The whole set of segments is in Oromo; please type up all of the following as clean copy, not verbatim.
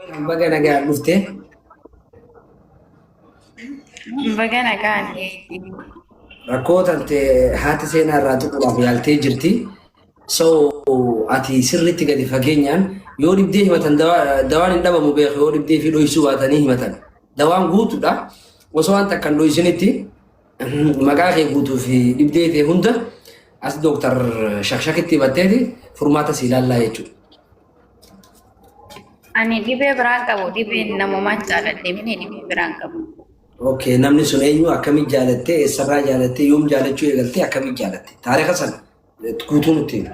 Baga nagaan dhufte. Baga nagaan eegi. Rakkoo tante haati seenaa irraa tuquudhaaf yaaltee jirti. So ati sirriitti gadi fageenyaan yoo dhibdee himatan dawaan hin dhabamu beeku yoo dhibdee fi dhoysuu baatanii himatan. Dawaan guutuudha. Osoo waan takka hin dhoysinitti maqaa kee guutuu fi dhibdee ta'e hunda as dooktar Shakshakitti himatteeti furmaata si ilaallaa jechuudha. Ani dhibee biraan qabu dhibeen namumaan jaaladhe malee dhibee biraan qabu. Okay, namni sun eenyu akkamitti jaalattee eessarraa jaalattee yoom jaalachuu eegaltee akkamitti jaalatte taarika sana guutuu nutti himi.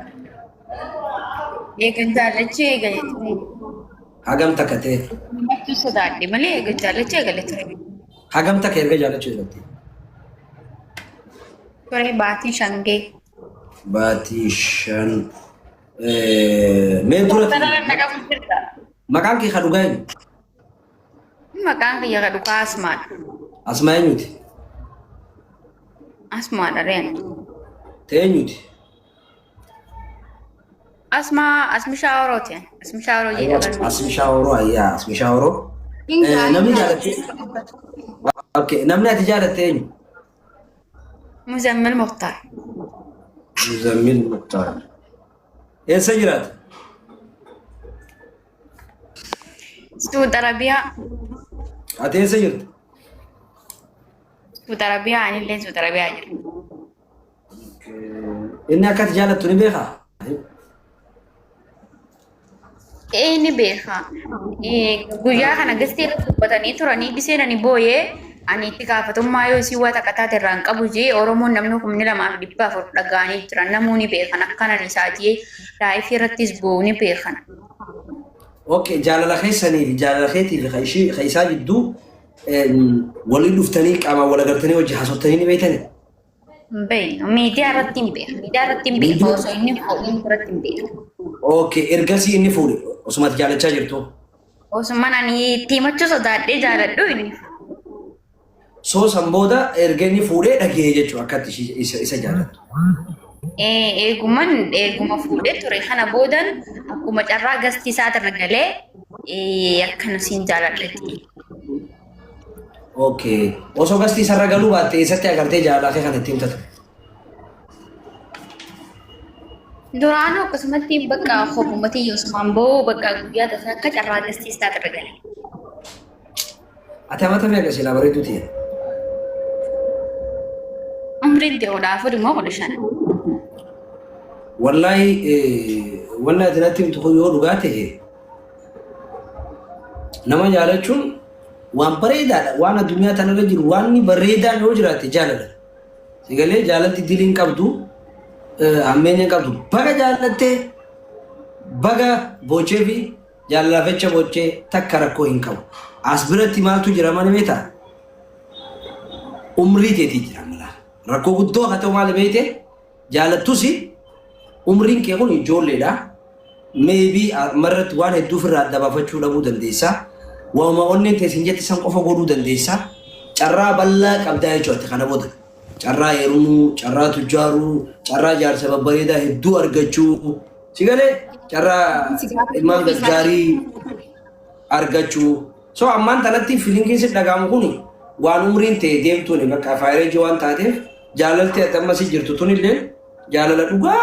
Eegan jaallachuu eegale ture. Hagam takka ta'e Himachuu sodaadhe malee eegan jaallachuu eegale ture. Hagam takka erga jaalachuu eegalte? Ture baatii 5 ga'e. Baatii 5. Mee dura Dooktara na qabu jirta. Maqaan kee ka dhugaa eenyu? Maqaan kiyya ka dhugaa Asmaadha. Asmaa eenyuti? Asmaadha reen. Ta'e eenyuti? Asmaa Asmishaa Orooti. Asmishaa Oroo jedhama. Asmishaa Oroo ayyaa Asmishaa Oroo. Namni jaalatte Okay, namni ati jaalatte eenyu? Muzammil Muktaar. Muzammil Muktaar. Eessa jiraata? Suud Arabiyaa. Ati eessa jirta? Suud Arabiyaa anillee Suud Arabiyaa jira. Inni akka ati jaalattu ni beekaa? Ee ni beeka. Guyyaa kana gastii irratti dubbatanii turanii giseen ani booyee ani itti gaafatummaa yoo isii waa takka taate irraa hin qabu jee Oromoon namni 2400 dhaga'anii jiran namuu ni beekan akkanan isaa jee laayifii irrattis boo'u ni beekan. Okay, jaalala keessanii fi jaalala keetii fi ka ishii ka isaa jidduu waliin dhuftanii qaamaan wal agartanii wajji haasoftanii ni beektanii? Hin beeknu. Miidiyaa irratti hin beeknu. Miidiyaa irratti hin beeknu. Osoo inni fuudhin duratti hin beeknu. Okay, ergasii inni fuudhe osuma ati jaalachaa jirtu. Osuma ani itti himachuu sodaadhee jaaladhu inni fuudhe. Soo san booda erga inni fuudhee dhaga'ee jechuudha akka ati ishii- isa, isa jaalattu. Eeguman eeguma fuudhee ture kana boodan akkuma carraa gastii isaatirra galee akkana siin jaaladha jedhe. Okay. Osoo gastii isarra galuu baatte eessatti agartee jaalalaa kee kana itti himtatu? Duraanuu akkasumatti bakka hoggumatti osumaan ba'uu bakka guyyaa tasaa akka carraa gastii isaatirra gale. Ati amata meeqa silaa bareedduu tiyya? Umriin ta'e 14 immoo 15. Wallaahi wanni ati natti himtu kun yoo dhugaa ta'e nama jaalachuun waan bareedaadha. Waan addunyaa tanarra jiru waan bareedaan yoo jiraate jaalala. Sigalee jaalalti dilii hin qabdu, hammeenya hin qabdu. Baga jaalattee baga boochee fi jaalalaaf jecha boochee takka rakkoo hin qabu. As biratti maaltu jira mana beektaa? Umrii teetii jira mala. Rakkoo guddoo haa ta'u maali beekte? Jaalattus umriin kee kun ijoolleedha. Maybe ammarratti waan hedduu ofirraa adda baafachuu dhabuu dandeessa. Waanuma onneen tee siin jette san qofa godhuu dandeessa. Carraa bal'aa qabdaa jechuudha ati kana booda. Carraa heerumuu, carraa tujjaaruu, carraa jaarsa babbareedaa hedduu argachuu. Si galee carraa ilmaan gaggaarii argachuu. So ammaan tanatti filingiin si dhaga'amu kun waan umriin tee deemtuuni bakka faayireejii waan taateef jaalalti ati amma si jirtu tunillee jaalala dhugaa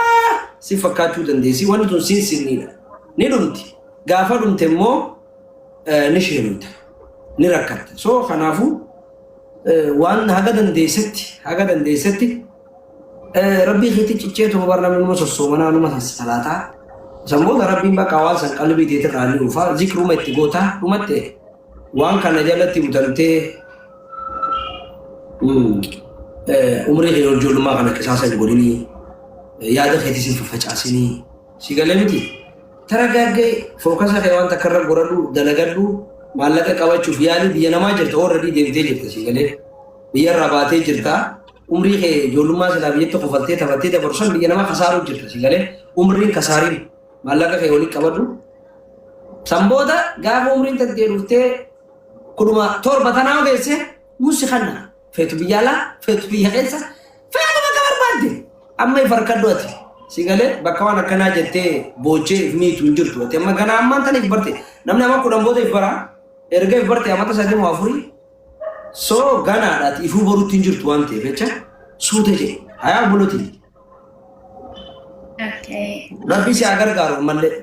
si fakkaachuu dandeessi. Wanni tun siin sirniidha. Ni dhumti. Gaafa dhumte immoo ni sheeluyta. Ni rakkatta. So kanaafuu waan haga dandeessetti haga dandeessetti rabbii keetti cicceetuma bar namni numa sossoomanaa numa salaataa. San booda rabbiin bakka waan san qalbii teetirraa ni dhufa. Zikruma itti gootaa dhumatte waan kana jalatti butamtee Umrii kee ijoollummaa kana qisaasa hin godhinii yaada keetis hin faffacaasinii si galee miti taragaaggee fookasa kee waan takka irra godhadhu dalagadhu maallaqa qabachuuf yaalii biyya namaa jirta already deemtee jirta si galee biyya irraa baatee jirta umrii kee ijoollummaa silaa biyyatti kofaltee taphattee dabarsu san biyya namaa kasaaruu jirta si galee umriin kasaariin maallaqa kee walitti qabadhu san booda gaafa umriin tantee dhuftee 17 tanaa geesse nusi kanna feetu biyya alaa feetu biyya keessa feetu bakka barbaadde amma if harkadhu ati Si galee bakka waan akkanaa jettee boochee if miitu hin jirtu. Ati amma ganaa ammaan tana if barte. Namni amma 10 booda if bara. Erga if barte amata 3 moo 4. So ganaadha ati ifuu borutti hin jirtu waan ta'eef jecha suuta jedhe. Hayaa obbolooti. Okay. Rabbi si haa gargaaru ammallee.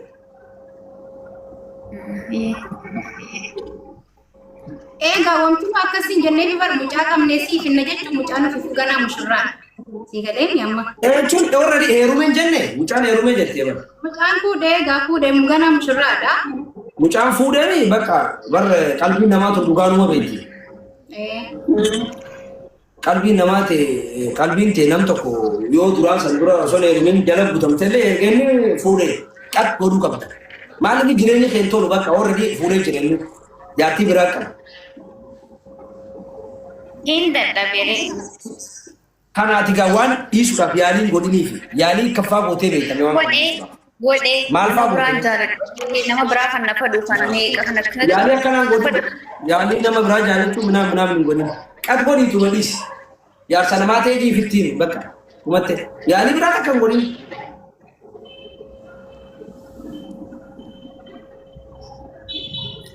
Egaa wantuma akkasiin jennee bar mucaa qabnee siif hinna jechuun mucaan ofiifuu ganaa mushurraa. Sii galee amma. Jechuun already heerume hin jenne mucaan heerume jettee bara. Mucaan fuudhee egaa fuudhee ganaa mushurraadha. Mucaan fuudhee bakka bar qalbiin namaa tun dhugaanuma beekti. Qalbiin namaa ta'e qalbiin ta'e nam tokko yoo duraan san dura osoo hin heerumin jala butamte illee erga inni fuudhee qat godhuu qabda. Maaliif jireenyi kee hin tolu bakka already fuudhee jira inni jaartii biraa qaba. Hin dadhabere. Kana ati gaa waan dhiisuudhaaf yaalii hin godhiniifi yaalii kaffaa gootee beektame waan kana Godhee dhiisuudhaaf. godhee Maal nama faa biraan goote? jaaladhu nama biraa kan na fadhu kan meeqa kan akkana Yaalii akkanaan godhin. Yaalii nama biraa jaalachuu minaan minaan hin godhin. Qat godhiitu badhiisi. Jaarsa namaa ta'ee jiifittiin bakka dhumatte. Yaalii biraa takka hin godhin.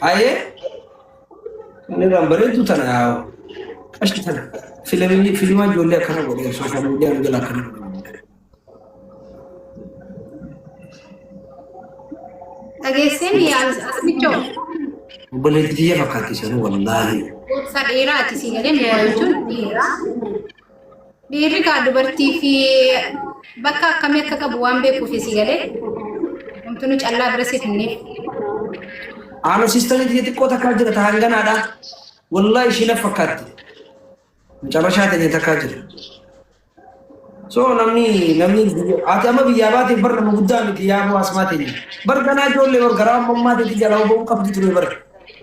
Ayee kan irraan bareeddu tana yaa qashti tana. Filimii filimaa ijoollee akkana godhee sooshaal miidiyaan jala akkana godhe. Dhageesseen asmichoo Obboleetti tiyya fakkaatti sanuu wallaahi. gorsa dhiiraati si galee mi'a jechuun dhiira. Dhiirri gaa dubartii fi bakka akkamii akka qabu waan beekuuf si galee wanti nu callaa bira siif hinneef. Aano siistanii tiyya xiqqoo takkaa jira ta hanganaadha. Wallaahi ishii na fakkaatti. Macarrashaa ta'e takkaa jira. So namni namni ati amma biyyaa baate bar nama guddaa miti yaa boo asmaa teenya. Bar ganaa ijoollee bar garaa ammammaa teeti jalaa ba'uu qabdi ture bar.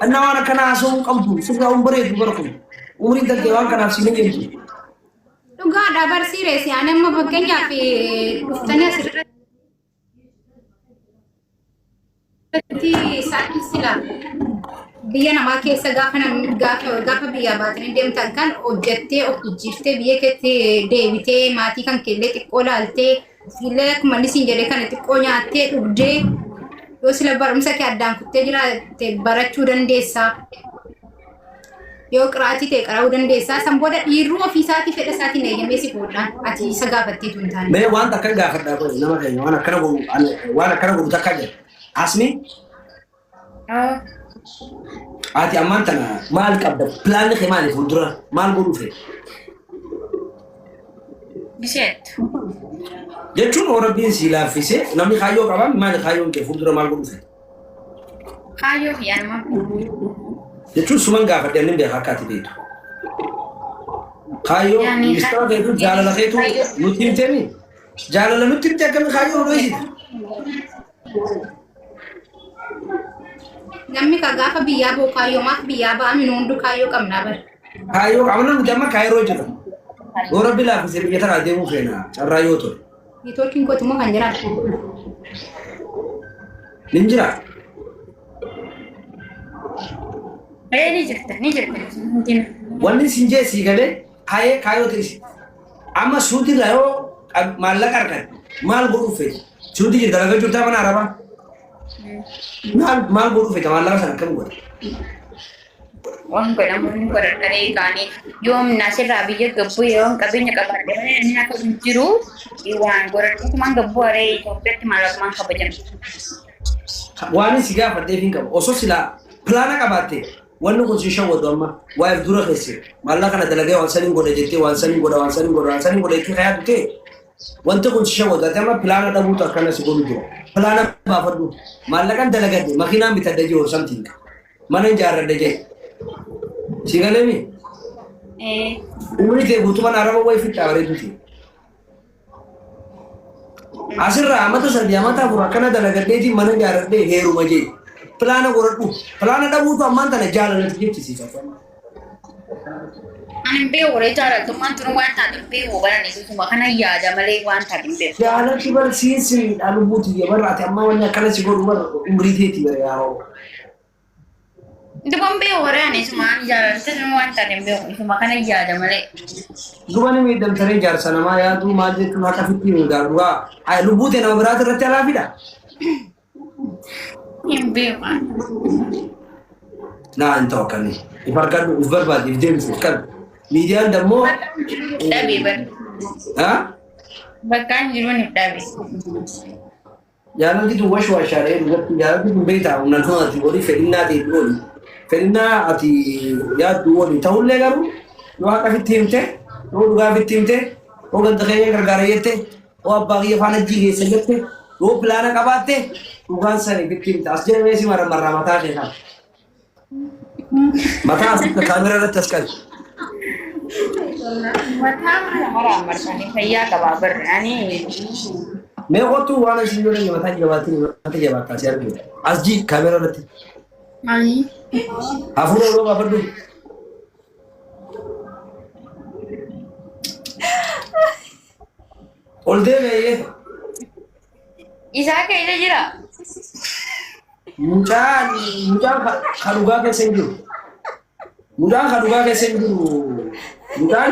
Annaa waan akkanaa haasa'uu qabdu sirraa hin bareedu bar kun. Umriin tantee waan kanaaf siin eeyyamtu. Dhugaadha barsiireesi ani amma fakkeenyaaf dhuftanii asirratti isaan sila biyya namaa keessa gaafa namni gaafa gaafa biyyaa baatanii deemtan kan hojjettee of jijjiirtee biyya keetti deebitee maatii kan keellee xiqqoo laaltee ofiillee akkuma inni siin jedhe kana xiqqoo nyaattee dhugdee yoo sila barumsa kee addaan kuttee jiraatte barachuu dandeessaa. Yoo qiraatii ta'e qara'uu dandeessaa. San booda dhiirruu ofii isaatii fedha isaatiin eeyyamee si fuudhaan ati isa gaafatteetu hin taane. Mee waan takkan gaafadhaa qoy nama keenya waan akkana godhu waan akkana godhu takkaa jira. Asni ati ammaan tana maal qabda? Pilaanni kee maali fuuldura? Maal godhuu feeta? Bisheettu. Jechuun yoo rabbiin sii laaffisee namni kaayyoo qabaa maali kaayyoon kee fuuldura maal godhuu feeta? Kaayyoo kiyyaanuma. Jechuun suman gaafadhe annin beeka akka ati beektu. Kaayyoo Yaani ministeera keetu jaalala keetu nutti himteemi. Jaalala nutti himte akkami kaayyoo nu dhoysite. Namni ka gaafa biyyaa ba'u kaayyoo maaf biyyaa ba'ame nu hunduu kaayyoo qabnaa bara. Kaayyoo qabna nuti amma kaayyoo jirra. Yoo rabbi laaffise biyya tanaa deemuu feena carraa yoo tole. Neetwoorkiin kooti immoo kan jiraatu. Nin jira. Ee ni jirta ni jirta. Hundina. Wanni sin jee sii galee kaayee kaayoo ta'isi. Amma suuti irraa yoo maallaqa argatte maal godhuuf feete? Suuti jirta lafa jirtaa mana arabaa. Maal maal godhuuf feete maallaqa sana akkam godha? Waan godhamu ni godhadhanii kaanii yoom asirraa biyya gabbuu yoom qabeenya qabaadhe malee namni akka hin jiru waan godhadhutumaan gabbuu haree Itoophiyaatti maallaqmaan kabajamti. Waan si gaafadheef hin qabu. Osoo silaa pilaana qabaatte wanni kun si shawwatu amma waa'eef dura keesse maallaqa kana dalagee waan saniin godha jettee waan saniin godha waan saniin godha waan saniin godha jettee kayaatu ta'e wanti kun si shawwatu ati amma pilaana dhabuutu akkana si godhu jira. Pilaana baafadhu maallaqan dalagadhe makiinaan bitadhe jiru something mana ijaarradhe jedhe. Si galeemi umrii tee guutumaan araba wayii fixaa bareeduti. Asirraa amata 3 amata 4 akkana dalagadheetiin mana ijaarradhee heeruma jee. Pilaana godhadhu. Pilaana dhabuutu ammaan tana jaalalatti jechisiisa. Ani hin beeku waree jaalaltummaan tunu waan taate hin beeku baran isuma kana yaada malee waan taate hin beeku. Jaalalti bar siinsiidha lubbuu tiyya bar ati amma wanni akkana si godhu bar umrii teeti bar yaa. Duban beeku waraan isumaan jaalalta sun waan taate hin beeku. Isuma kana yaada malee. Duba ni miidhamtanii jaarsa namaa yaaduu maal jechuun haqa fitti himu dhugaa. Lubbuu ta'e nama biraati irratti alaafidha. Hin beeku. Naa hin ta'u akkanii. If argadhu, if barbaadi, if deemsi, if qabi. Miidiyaan dammoo. Dhabe bar. Haa? Bakka hin jiruun if dhabe. Jaalalli tun washwaashaadha dhugatti jaalalli tun beektaa humnaan ati walii fedhinnaa ta'e ooli. Fedhinnaa ati yaaddu ooli ta'ullee garuu yoo haqa fitti himte yoo dhugaa fitti himte yoo ganda keenya gargaara jette yoo abbaa kiyya faana jii keessa jette yoo pilaana qabaatte dhugaan sani fitti himte as jedhamee si maramarraa mataa kee kana. Mataa asitti kaameraa irratti as qabi. Mataa mara marsanii fayyaa qabaa barre ani. Mee kottu waan isin yoo danda'e mataa jabaatiin mataa jabaataa si argina. As jii kaameraa irratti. Ani. Hafuura oloo baafadhu. Ol deeme. Isaa keessa jira. Mucaan kan dhugaa keessa hin jiru. Mucaan kan dhugaa keessa hin jiru. Mucaan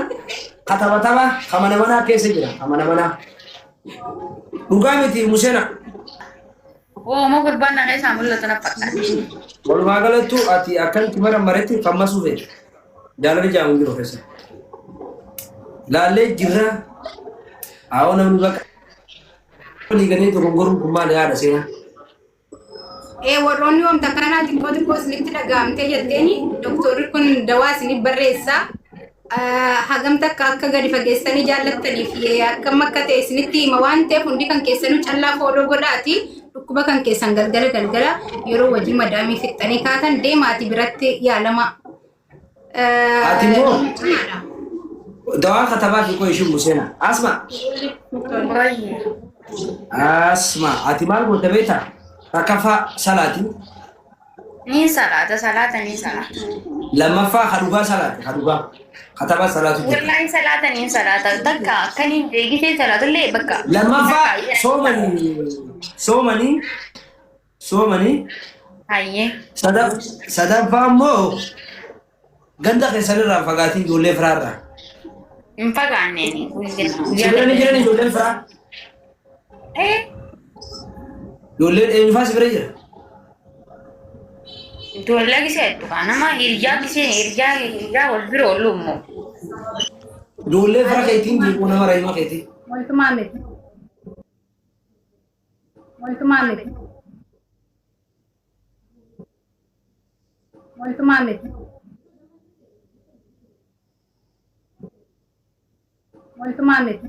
ka taphatama ka mana manaa keessa jira. Ka mana manaa. Dhugaa miti Museena. Oomoo gurbaan na keessaa mul'atu na fakkaata. Walumaa galattu ati akkamitti mara maretti kan masuu feete. Jaalalli jaamu jiru keessa. Laallee jirra. Haa namni bakka walii galee dogongoruun kun maali haadha seenaa? Warroonni wanta kanaa xiqqoo xiqqoo isinitti dhaga'amtee jetteeni doktorri kun dawaa isiniif barreessa. Hagam takka akka gadi fageessanii jaallattanii fi akkam akka ta'e isinitti hima waan ta'eef hundi kan keessanuu callaa follow godhaati. Dhukkuba kan keessan galgala galgala yeroo wajjin madaamii fixxanii kaatan deemaati biratti yaalama. Ati immoo dawaa katabaa fi qo'ee ishii Museena. Asma. Asma ati maal goota beektaa? Rakkaffaa salaati. Ni salaata salaata ni salaata. Lammaffaa ka dhugaa salaati ka dhugaa. Katabaa salaatu jira. Wallahi salaata ni salaata takka akkaniin deegitee salaatullee bakka. Lammaffaa soomanii soomanii soomanii. Hayyee. Sadaffaa immoo ganda keessanirraa fagaatii ijoollee firaarraa. Hin fagaanneen. Si bira ni jiran ijoolleen firaa. Ijoolleen eenyufaa si bira jira? Ijoollee gisee hedduu nama hiriyaa gisee hiriyaa hiriyaa wal bira oolu immoo. Ijoollee fira keetiin jeequu nama raayima keetii. Mootummaa miti. Mootummaa miti. Mootummaa miti. Mootummaa miti.